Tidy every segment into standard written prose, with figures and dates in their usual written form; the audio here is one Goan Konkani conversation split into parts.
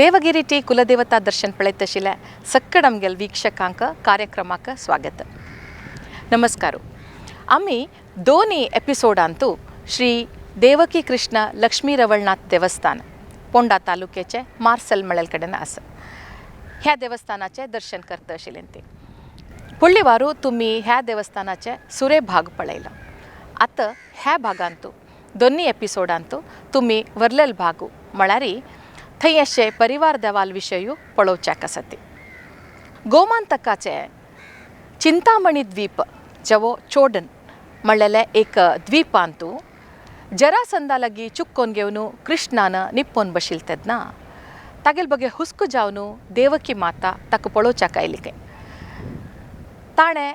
ದೇವಗಿರಿ ಟಿ ಕುಲದೇವತಾ ದರ್ಶನ ಪಳೆತಶಿಲೆ ಸಕ್ಕಡಮ್ಗೆಲ್ ವೀಕ್ಷಕಾಂಕ ಕಾರ್ಯಕ್ರಮಕ್ಕೆ ಸ್ವಾಗತ. ನಮಸ್ಕಾರ. ಆಮಿ ದೋನಿ ಎಪಿಸೋಡಾಂತೂ ಶ್ರೀ ದೇವಕಿ ಕೃಷ್ಣ ಲಕ್ಷ್ಮೀ ರವಳನಾಥ್ ದೇवस्थान पोंडा तालुक्याचे मार्सल मळेल कडेन आसा. ह्या देवस्थानाचें दर्शन करता आशिल्लें ती फुडले वारू तुमी ह्या देवस्थानाचे सुरे भाग पळयलो. आतां ह्या भागांतू दोन्ही एपिसोडांतू तुमी वरलेल भागू म्हळ्यार थंय अशे परिवार देवाल विशयूय पळोवच्याक आसा. ती गोमांतकाचे चिंतामणी द्वीप जेवो चोडन म्हणलेले एक द्वीपांतू जरासंदा लागीं चुक्कोन घेवन कृष्णान निप्पोन बशील तेन्ना तागेल बगे हुस्को जावन देवकी माता ताका पळोवच्याक आयली खंय. ताणें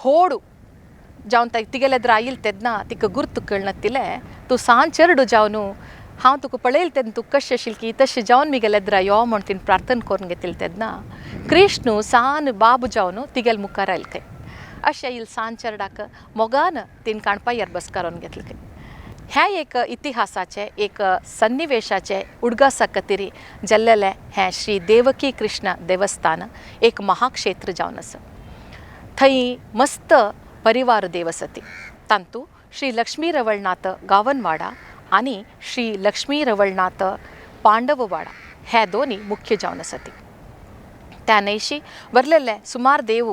होडू जावन तिगेले आयल तेन्ना तिका गुर्त कळना तूं सान चेरडू जावन हांव तुका पळयल तेन्ना तूं कशें आशिल्ली की तशें जावन मिगेले एदरा यो म्हण तिणें प्रार्थना करून घेतिल्लें तेन्ना कृष्ण सान बाबू जावन तिगेले मुखार आयल खंय. अशें येयल सान चेरडाक मोगान तिणें काणपायर बस करून घेतलें खंय. ह्या एक इतिहासाचें एक सन्निवेशाचें उडगासा खातीर जाल्लेलें हें श्री देवकी कृष्ण देवस्थान एक महाक्षेत्र जावन आसा. थंय मस्त परिवार देव आसा. तांतू श्री लक्ष्मी रवळनाथ गावनवाडा आनी श्री लक्ष्मी रवळनाथ पांडववाडा हे दोनी मुख्य जावन आसा. त्या न्हयशी वरलेले सुमार देव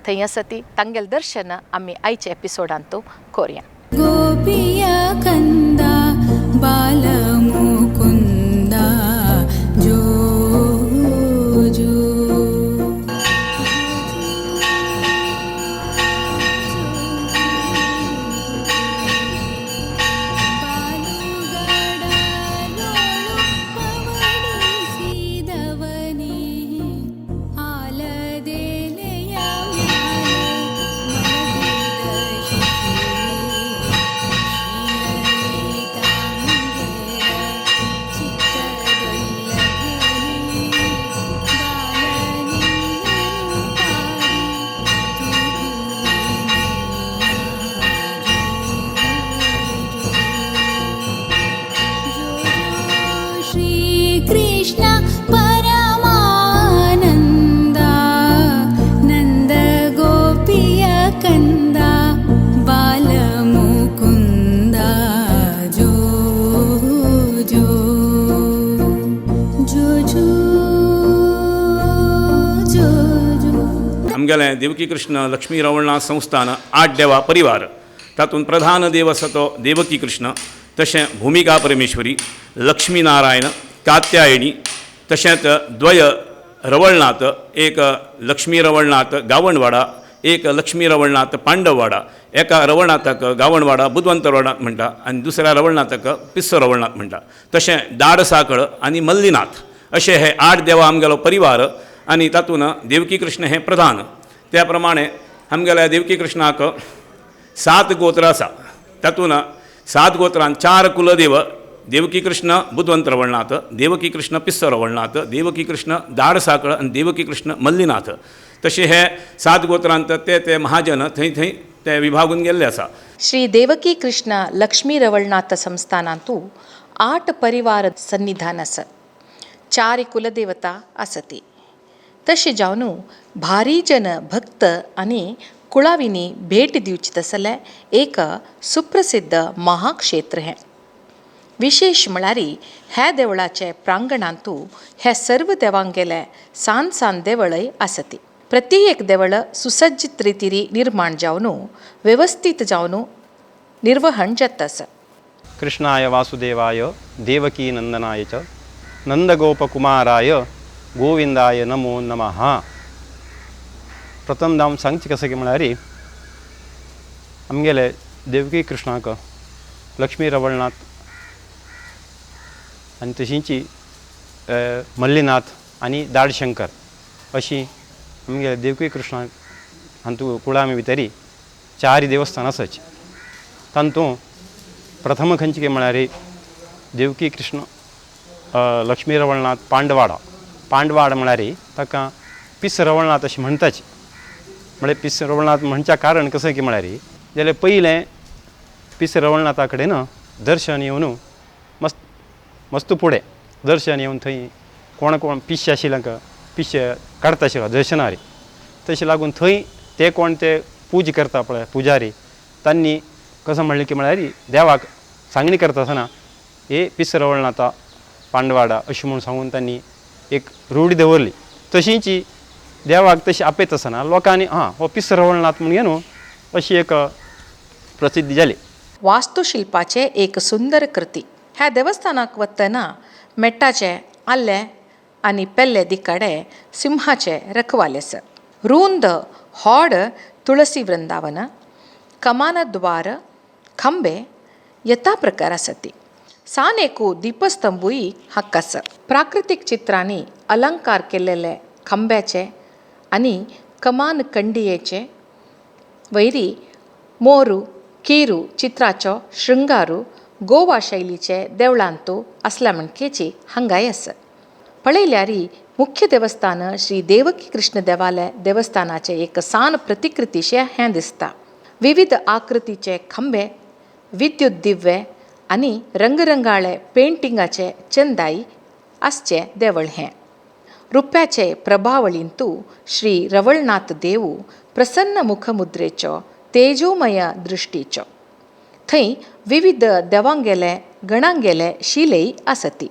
थंय आसा. तांगेलें दर्शन आमी आयच्या एपिसोडांत कोरया. गोपिय कंदा बालमुकुंदा जो जो. ಬಾಲುಗಡಲೋಳು ಪವಡಿಸಿದವನೇ ಆಲದೆಲೆಯ ಮ್ಯಾಲೆ ಮಲಗಿದ ಶಿಶುವೇ ಶ್ರೀಲಲಿತಾಂಗೆರ ಚಿತ್ತದೊಲ್ಲಭನೇ ಬಾಲನಿನ್ನನು ಪಾಡಿ ತೂಗುವೆನಯ್ಯ. ಜೋ ಶ್ರೀ ಕೃಷ್ಣ ಪರಮಾನಂದ ನಂದ ಗೋಪಿಯ ಕಂದ ಬಾಲಮುಕುಂದ ಜೋ ಜೋ ಜೋ ಜೋ ಜೋ ಜೋ. आमगेलें देवकी कृष्ण लक्ष्मी रवळनाथ संस्थान आठ देवा परिवार, तातूंत प्रधान देव आसा तो देवकी कृष्ण, तशें भुमिका परमेश्वरी, लक्ष्मी नारायण, कात्यायनी, तशेंच द्वय रवळनाथ, एक लक्ष्मी रवळनाथ गावणवाडा, एक लक्ष्मी रवळनाथ पांडववाडा. एका रवळनाथाक गावणवाडा बुदवंत रवळनाथ म्हणटा आनी दुसऱ्या रवळनाथाक पिस्सो रवळनाथ म्हणटा. तशें दाड साकळ आनी मल्लीनाथ अशे हे आठ देवा आमगेलो परिवार आनी तातूंत देवकी कृष्ण हें प्रधान. त्या प्रमाणे आमगेल्या देवकी कृष्णाक सात गोत्र आसा. तातूंत सात गोत्रान चार कुलदेव देवकी कृष्ण बुदवंत रवळनाथ, देवकी कृष्ण पिस्सो रवळनाथ, देवकी कृष्ण दाड साकळ आनी देवकी कृष्ण मल्लीनाथ. तशें हे सात गोत्रांत ते ते महाजन थंय थंय ते विभागून गेल्ले आसा. ಶ್ರೀ ದೇವಕಿ ಕೃಷ್ಣ ಲಕ್ಷ್ಮೀ ರವಳನಾಥ ಸಂಸ್ಥಾನಾಂತು आठ परिवार सन्निधान आसा. चार कुलदेवता आसती. तशें जावन भारी जन भक्त आनी कुळाविनी भेट दिवची तसलें एक सुप्रसिद्ध महाक्षेत्र हें. विशेश म्हळ्यार ह्या देवळाचे प्रांगणांतू हे सर्व देवांगेले सान सान देवळय आसती. प्रति एक देवळ सुसज्जित रितीरी निर्माण जावन वेवस्थीत जावन निर्वहण जाता आसा. कृष्णाय वासुदेवाय देवकी नंदनाय च नंदगोपकुमाराय गोविंदाय नमो नमः. प्रथम दाम सांगचें कशें की म्हळ्यार आमगेले देवकी कृष्णाक लक्ष्मी रवळनाथ आनी तशींची मल्लीनाथ आनी दाडशंकर अशी आमगेले देवकी कृष्णाक हातूंत कुळामी भितरी चार देवस्थान आसाच. तातूंत प्रथम खंयचे काय म्हळ्यार देवकी कृष्ण लक्ष्मी रवळनाथ पांडवाडा. पांडवाड म्हळ्यार ताका पिस रवळनाथ अशें म्हणटाच. म्हळ्यार पिस रवळनाथ म्हणच्या कारण कशें की म्हळ्यार जाल्यार पयलें पिस रवळनाथा कडेन दर्शन येवन मस्त मस्त फुडें दर्शन येवन थंय कोण कोण पिशे आशिल्ल्यांक पिशे काडटा आशिल्लो दर्शनारी तशें लागून थंय ते कोण ते पूजा करता पळय पुजारी तांणी कसं म्हणलें की म्हळ्यार देवाक सांगणी करता आसतना हे पिस रवळनाथा पांडवाडा अशें म्हूण सांगून तांणी एक रूढी दवरली. तशींच देवाक तशी आपयता आसतना लोकांनी हां हो पिस रवळनाथ म्हूण न्हू अशी एक प्रसिद्धी जाली. वास्तुशिल्पाचे एक सुंदर कृती. ह्या देवस्थानाक वतना मेट्टाचे आल्ले आनी पेल्ले दिकाडे सिंहाचे रखवाले आसा. रुंद होड तुळसी वृंदावन, कमानद्वार, खंबे यथा प्रकार आसती. सान एकू दीपस्तंभूय हाक्क आसा. प्राकृतीक चित्रांनी अलंकार केलेले खंब्याचे आनी कमान कंडियेचे वैरी मोरू किरू चित्राचो शृंगारू गोवा शैलीचे देवळांतू असल्या म्हणकेची हांगाय आसा. पळयल्यारी मुख्य देवस्थान श्री देवकी कृष्ण देवालय देवस्थानाचे एक सान प्रतिकृतीशें हें दिसता. विविध आकृतीचे खंबे, विद्युत दिव्वे आनी रंगरंगाळे पेंटिंगाचे चंदाई आसचे देवळ हें. रुप्याचे प्रभावळींतू श्री रवळनाथ देवू प्रसन्न मुखमुद्रेचो तेजोमय दृश्टीचो. थंय विविध देवांगेले गणांगेले शिलेय आसती.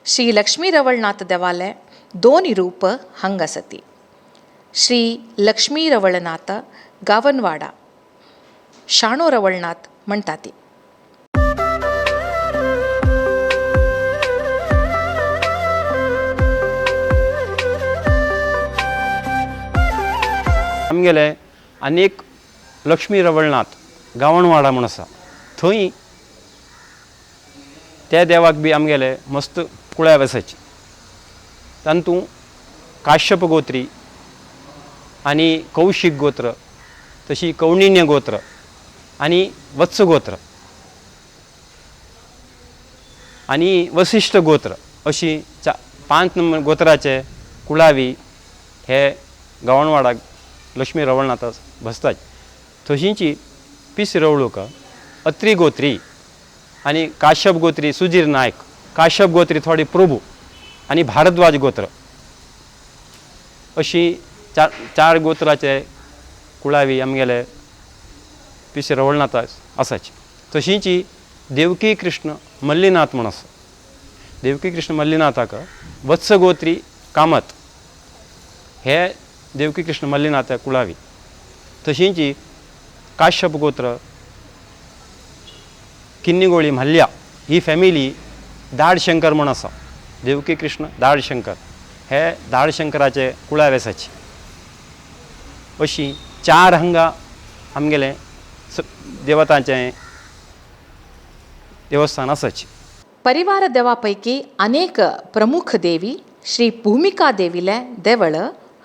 श्री लक्ष्मी रवळनाथ देवालय दोन रूप हांगा आसती. श्री लक्ष्मी रवळनाथ गावनवाडा शाणो रवळनाथ म्हणटा ती. आमगेले आनी एक लक्ष्मी रवळनाथ गावणवाडा म्हूण आसा थंय त्या देवाक बी आमगेले मस्त कुळाव आसाची. तातूंत काश्यप गोत्री आनी कौशीक गोत्र, तशी कौंडिन्य गोत्र आनी वत्स गोत्र आनी वसिश्ठ गोत्र अशी 5 गोत्राचे कुळावी हे गावणवाडाक लक्ष्मी रवळनाथा बसतात. तशींची पिस रवळूक अत्री गोत्री आनी काश्यप गोत्री सुजीर नायक, काश्यप गोत्री थोडी प्रभू आनी भारद्वाज गोत्र अशी चार गोत्राचे कुळावी आमगेले पिस रवळनाथा आसाची. तशींची देवकी कृष्ण मल्लीनाथ म्हूण आसा. देवकी कृष्ण मल्लीनाथाक वत्स गोत्री कामत हे देवकी कृष्ण मल्लीनाथ कुळावी. तशींची काश्यप गोत्र किन्नीगोळी म्हाल्या ही फॅमिली दाडशंकर म्हूण आसा. देवकी कृष्ण दाडशंकर हे दाडशंकराचे कुळावे आसाची. अशी 4 हांगा आमगेले देवतांचें देवस्थान आसाची. परिवार देवा पैकी अनेक प्रमुख देवी श्री भूमिका देवीले देवळ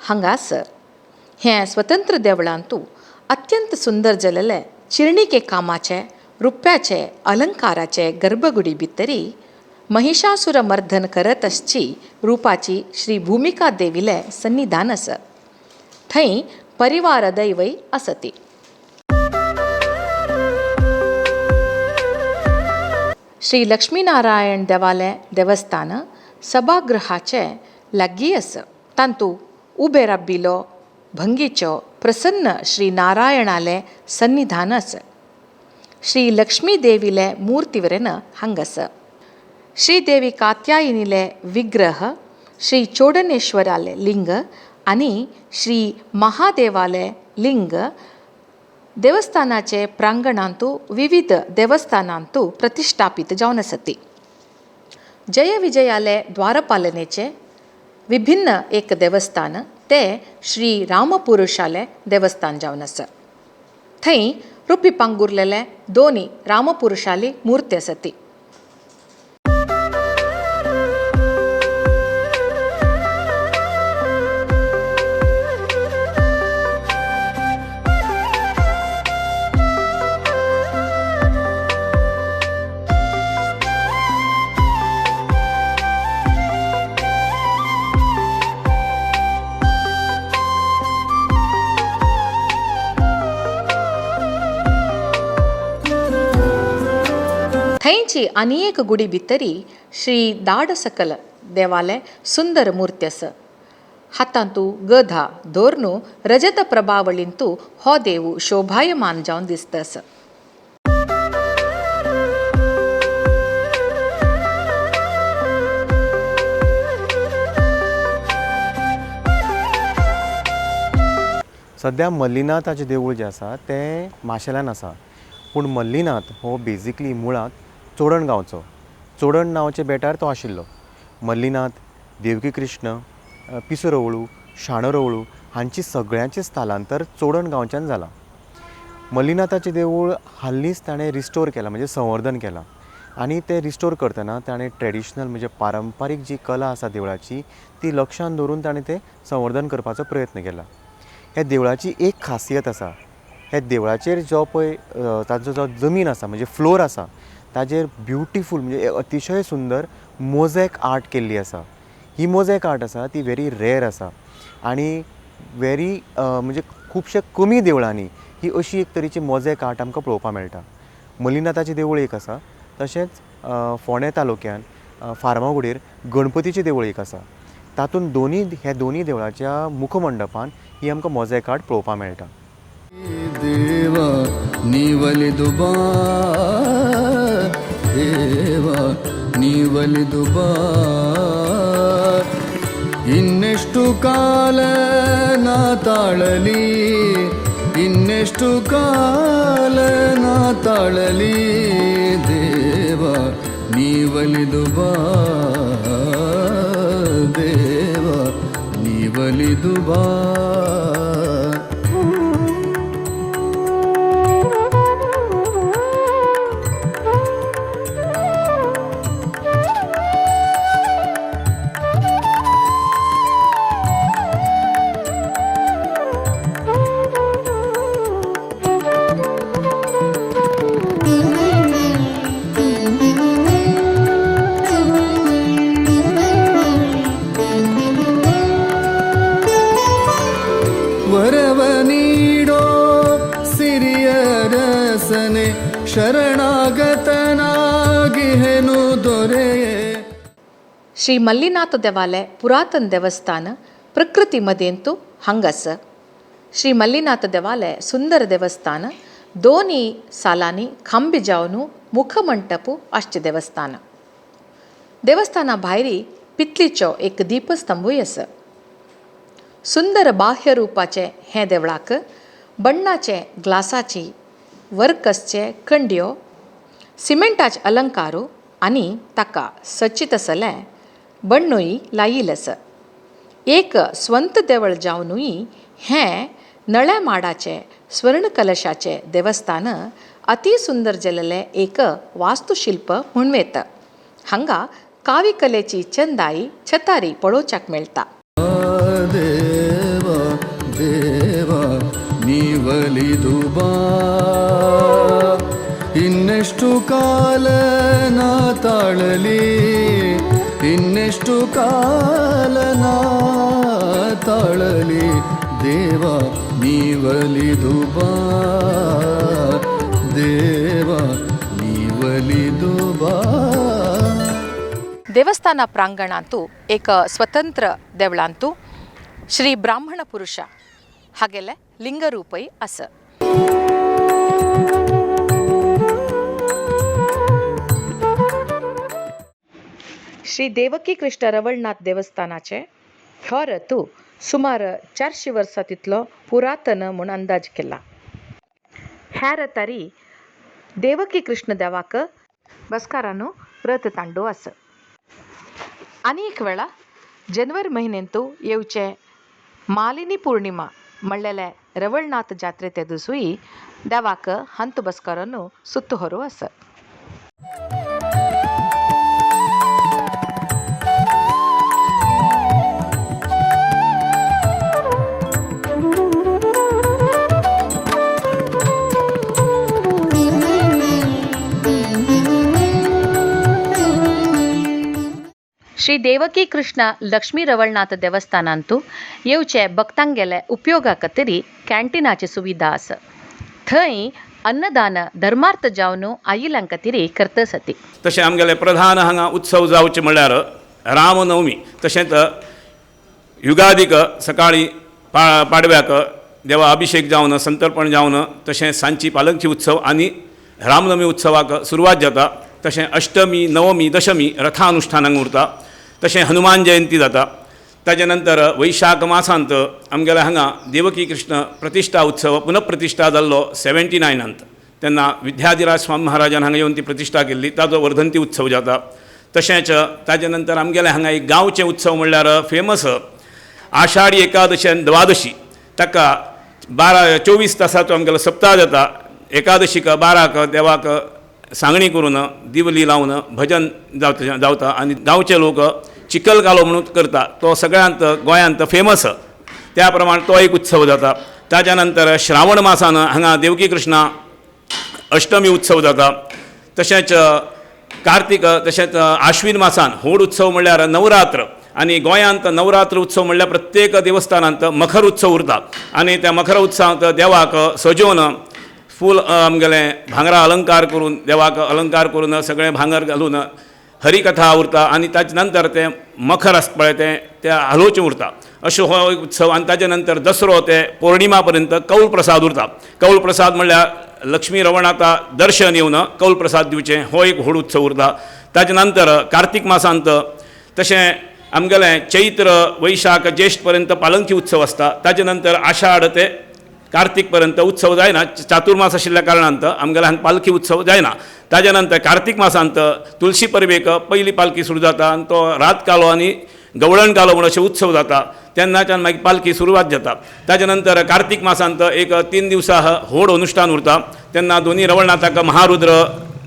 हांगा आसा. हें स्वतंत्र देवळांतू अत्यंत सुंदर जालेले चिरणिके कामाचे रुप्याचे अलंकाराचे गर्भगुडी भितरी महिषासुर मर्दन करत आसची रुपाची श्री भूमिका देवीले सन्निधान आसा. थंय परिवार दैवय आसती. श्री लक्ष्मीनारायण देवालय देवस्थान सभागृहाचे लागीं आसा. तांतू उबे राबिलो भंगीचो प्रसन्न श्री नारायणाले सन्निधान आसा. श्री लक्ष्मी देवीले मूर्ती वरेन हांगा आसा. श्रीदेवी कात्यायिनीले विग्रह, श्री चोडनेश्वराले लिंग आनी श्री महादेवाले लिंग देवस्थानाचे प्रांगणांतू विविध देवस्थानांतू प्रतिष्ठापित जावन आसती. जय विजयाले द्वारपालनेचे विभिन्न एक देवस्थान ते श्री रामपुरुषाले देवस्थान जावन आसा. थंय रुपी पांगुरलेले दोनी रामपुरुषाली मूर्ती आसती. थंयची आनी एक गुडी भितरी श्री दाड सकल देवाले सुंदर मूर्ती आसा. हातांतू गधा धोरनू रजत प्रभावळींतू हो देव शोभायमान जावन दिसता आसा. सद्या मल्लीनाथाचें देवूळ जें आसा तें माशेलान आसा, पूण मल्लीनाथ हो बेजिकली मुळांत चोडण गांवचो, चोडण नांवाच्या बेटार तो आशिल्लो. मल्लीनाथ, देवकी कृष्ण, पिसो रवळू, शाणो रवळू हांची सगळ्यांचें स्थलांतर चोडण गांवच्यान जालां. मल्लीनाथाचें देवूळ हालींच ताणें रिस्टोर केलां, म्हणजे संवर्धन केलां आनी तें रिस्टोर करतना ताणें ट्रेडिशनल म्हणजे पारंपारीक जी कला आसा देवळाची ती लक्षांत दवरून ताणें तें संवर्धन करपाचो प्रयत्न केला. ह्या देवळाची एक खासियत आसा, ह्या देवळाचेर जो पळय ताचो जो जमीन आसा म्हणजे फ्लोर आसा ताजेर ब्युटिफूल म्हणजे अतिशय सुंदर मोझॅक आर्ट केल्ली आसा. ही मोझॅक आर्ट आसा ती व्हेरी रेर आसा आनी व्हेरी म्हणजे खुबशे कमी देवळांनी ही अशी एक तरेची मोझॅक आर्ट आमकां पळोवपाक मेळटा. मल्लीनाथाचें देवूळ एक आसा, तशेंच फोंडें तालुक्यान फार्मागुडयेर गणपतीचें देवूळ एक आसा. तातूंत दोनी ह्या दोनी देवळाच्या मुखमंडपान ही आमकां मोझॅक आर्ट पळोवपाक मेळटा. देवा नीवलिदु बा, ದೇವಾ ನೀವಲಿದು ಬಾ, ಇನ್ನೆಷ್ಟು ಕಾಲ ನಾ ತಾಳಲಿ, ಇನ್ನೆಷ್ಟು ಕಾಲ ನಾ ತಾಳಲಿ, ದೇವಾ ನೀವಲಿದು ಬಾ, ದೇವಾ ನೀವಲಿದು ಬಾ. ವರವ ನೀಡೋ ಸಿರಿಯ ರಸನೆ ಶರಣಾಗತನಾಗಿಹೆನು ದೊರೆಯೇ. ಶ್ರೀ ಮಲ್ಲಿನಾಥ ದೇವಾಲಯ ಪುರಾತನ ದೇವಸ್ಥಾನ ಪ್ರಕೃತಿ ಮದೇಂತು ಹಂಗಸ. ಶ್ರೀ ಮಲ್ಲಿನಾಥ ದೇವಾಲಯ ಸುಂದರ ದೇವಸ್ಥಾನ, ದೋನಿ ಸಾಲಾನಿ ಖಂಬಿ ಜಾವನು ಮುಖಮಂಟಪು ಅಷ್ಟು ದೇವಸ್ಥಾನ. ದೇವಸ್ಥಾನ भायरी पितलीचो एक दीपस्तंभूय आसा. सुंदर बाह्य रूपाचें हें देवळाक बण्णाचे ग्लासाची वर्कसचे कंड्यो सिमेंटाचे अलंकारू आनी ताका सज्जीत आसलें बण्णूय लायिल्लें आसा. एक स्वंत देवळ जावनूय हें नळ्या माडाचें स्वर्ण कलशाचें देवस्थान अती सुंदर जाल्लें एक वास्तुशिल्प म्हूण येता. हांगा कावीकलेची चंदाई छतारी पळोवच्याक मेळटा. ದೇವಾ ದೇವಾ ನೀವಲಿದು ಬಾ, ಇನ್ನೆಷ್ಟು ಕಾಲ ನಾ ತಾಳಲಿ, ಇನ್ನೆಷ್ಟು ಕಾಲ ನಾ ತಾಳಲಿ, ದೇವಾ ನೀವಲಿದು ಬಾ, ದೇವಾ ನೀವಲಿದು ಬಾ. ದೇವಸ್ಥಾನ ಪ್ರಾಂಗಣಾಂತೂ ಏಕ ಸ್ವತಂತ್ರ ದೇವಳಾಂತೂ ಶ್ರೀ ಬ್ರಾಹ್ಮಣ ಪುರುಷ ಹಾಗೆಲ್ಲ ಲಿಂಗರೂಪೈ ಅಸ. श्री देवकी कृष्ण रवळनाथ देवस्थानाचे हो रथू सुमार 400 वर्सां तितलो पुरातन म्हूण अंदाज केला. ह्या रथारी देवकी कृष्ण देवाक बसकारानू रथ तांडो आसा. आनी एक वेळा जनवरी म्हयन्यांतू येवचे मालिनी पौर्णिमा म्हणलेले रवळनाथ जात्रे ते दिसूय देवाक हंत बसकारानू सुत्त होरो आसा. श्री देवकी कृष्ण लक्ष्मी रवळनाथ देवस्थानांतू येवचे भक्तांगेले उपयोगा खातीर कॅन्टिनाची सुविधा आसा. थंय अन्नदान धर्मार्थ जावन आयिल्ल्यां खातीर करतसती. तशें आमगेले प्रधान हांगा उत्सव जावचे म्हणल्यार रामनवमी. तशेंच युगादीक सकाळीं पाडव्याक देवा अभिशेक जावन संतर्पण जावन तशें सांजची पालंकी उत्सव आनी रामनवमी उत्सवाक सुरवात जाता. तशें अष्टमी नवमी दशमी रथानुश्ठानांक उरता. तशें हनुमान जयंती जाता. ताजे नंतर वैशाख मासांत आमगेल्या हांगा देवकी कृष्ण प्रतिश्ठा उत्सव पुनःप्रतिश्ठा जाल्लो 79 तेन्ना विद्याधिराज स्वामी महाराजान हांगा येवन ती प्रतिश्ठा केल्ली, ताजो वर्धंती उत्सव जाता. तशेंच ताजे नंतर आमगेल्या हांगा एक गांवचे उत्सव म्हणल्यार फेमस आषाढी एकादशी आनी द्वादशी. ताका 12-24 तासाचो आमगेलो सप्ताह जाता. एकादशीक 12 देवाक सांगणी करून दिवली लावन भजन जावता आनी गांवचे लोक चिखल कालो म्हणून करता, तो सगळ्यांत गोंयांत फेमस. त्या प्रमाण तो एक उत्सव जाता. ताज्या नंतर श्रावण मासान हांगा देवकी कृष्णा अष्टमी उत्सव जाता. तशेंच कार्तिक तशेंच आश्विन मासान व्हड उत्सव म्हणल्यार नवरात्र. आनी गोंयांत नवरात्र उत्सव म्हणल्यार प्रत्येक देवस्थानांत मखर उत्सव उरता आनी त्या मखर उत्सवांत देवाक सजोवन फूल आमगेलें भांगरा अलंकार करून देवाक अलंकार करून सगळें भांगर घालून हरिकथा उरता आनी ताजे नंतर तें मखर आसता पळय तें त्या हालोवचें उरता. अशें हो एक उत्सव. आनी ताजे नंतर दसरो ते पौर्णिमा पर्यंत कौल प्रसाद उरता. कौल प्रसाद म्हणल्यार लक्ष्मी रवणाता दर्शन येवन कौल प्रसाद दिवचें, हो एक व्हड उत्सव उरता. ताजे नंतर कार्तिक मासांत तशें आमगेलें चैत्र वैशाख ज्येष्ठ पर्यंत पालंकी उत्सव आसता. ताजे नंतर आषाढ ते कार्तिक पर्यंत उत्सव जायना, चातुर्मास आशिल्ल्या कारणान आमगेल्या हांगा पालखी उत्सव जायना. ताज्या नंतर कार्तिक मासांत तुलसी परबेक पयली पालखी सुरू जाता आनी तो रात कालो आनी गवळण कालो म्हूण अशें उत्सव जाता, तेन्नाच्यान मागीर पालखी सुरवात जाता. ताज्या नंतर कार्तिक मासांत एक 3 दिवसां व्हड अनुश्ठान उरता. तेन्ना दोनी रवळनाथाक महारुद्र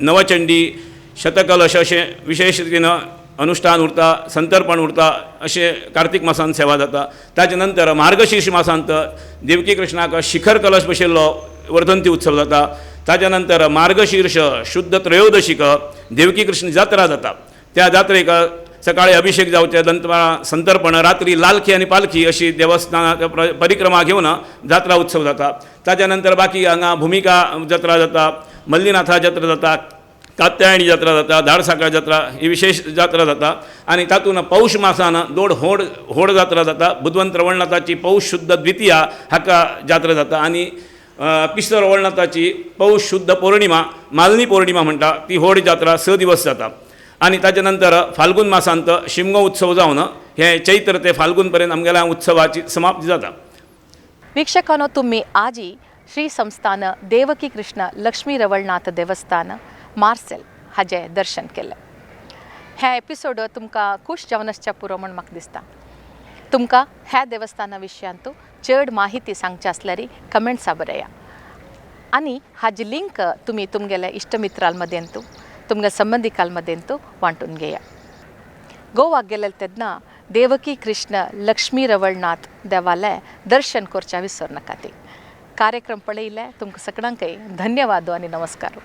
नवचंडी शतकलश अशें विशेश रितीन अनुश्ठान उरता, संतर्पण उरता, अशें कार्तिक मासान सेवा जाता. ताजे नंतर मार्गशीर्ष मासांत देवकी कृष्णाक शिखर कलश बशिल्लो वर्धंती उत्सव जाता. ताजे नंतर मार्गशीर्ष शुद्ध त्रयोदशीक देवकी कृष्ण जात्रा जाता. त्या जात्रेक सकाळी अभिषेक जावचे, दंतपरां संतर्पण, रात्री लालखी आनी पालखी अशी देवस्थाना परिक्रमा घेवन जात्रा उत्सव जाता. ताज्या नंतर बाकी हांगा भुमिका जात्रा जाता, मल्लीनाथा जात्रा जाता, कात्यायणी जात्रा जाता, धाडसाकर जात्रा ही विशेष जात्रा जाता. आनी तातूंत पौष मासान दोड होड होड जात्रा जाता. बुदवंत रवळनाथाची पौष शुद्ध द्वितीया हाका जात्रा जाता आनी पिसो रवळनाथाची पौष शुद्ध पौर्णिमा मालनी पौर्णिमा म्हणटा ती होड जात्रा 6 दिवस जाता. आनी ताजे नंतर फाल्गून मासांत शिमगो उत्सव जावन हे चैत्र ते फाल्गून पर्यंत आमगेल्या उत्सवाची समाप्ती जाता. वीक्षकांनो, तुमी आजी श्री संस्थान देवकी कृष्ण लक्ष्मी रवळनाथ देवस्थान मार्सेल हाजें दर्शन केलें. हे एपिसोड तुमकां खूश जावन आसच्या पुरो म्हूण म्हाका दिसता. तुमकां ह्या देवस्थाना विशयांतू चड माहिती सांगची आसल्यार कमेंट्सा बरया आनी हाजी लिंक तुमी तुमगेल्या इश्टमित्रां मदेंतू तुमगे संबंदिकां मदेंतू वांटून घेया. गोवाक गेले तेन्ना देवकी कृष्ण लक्ष्मी रवळनाथ देवालय दर्शन करच्या विसर नाका. कार्यक्रम पळयले तुमकां सगळ्यांकय धन्यवाद आनी नमस्कार.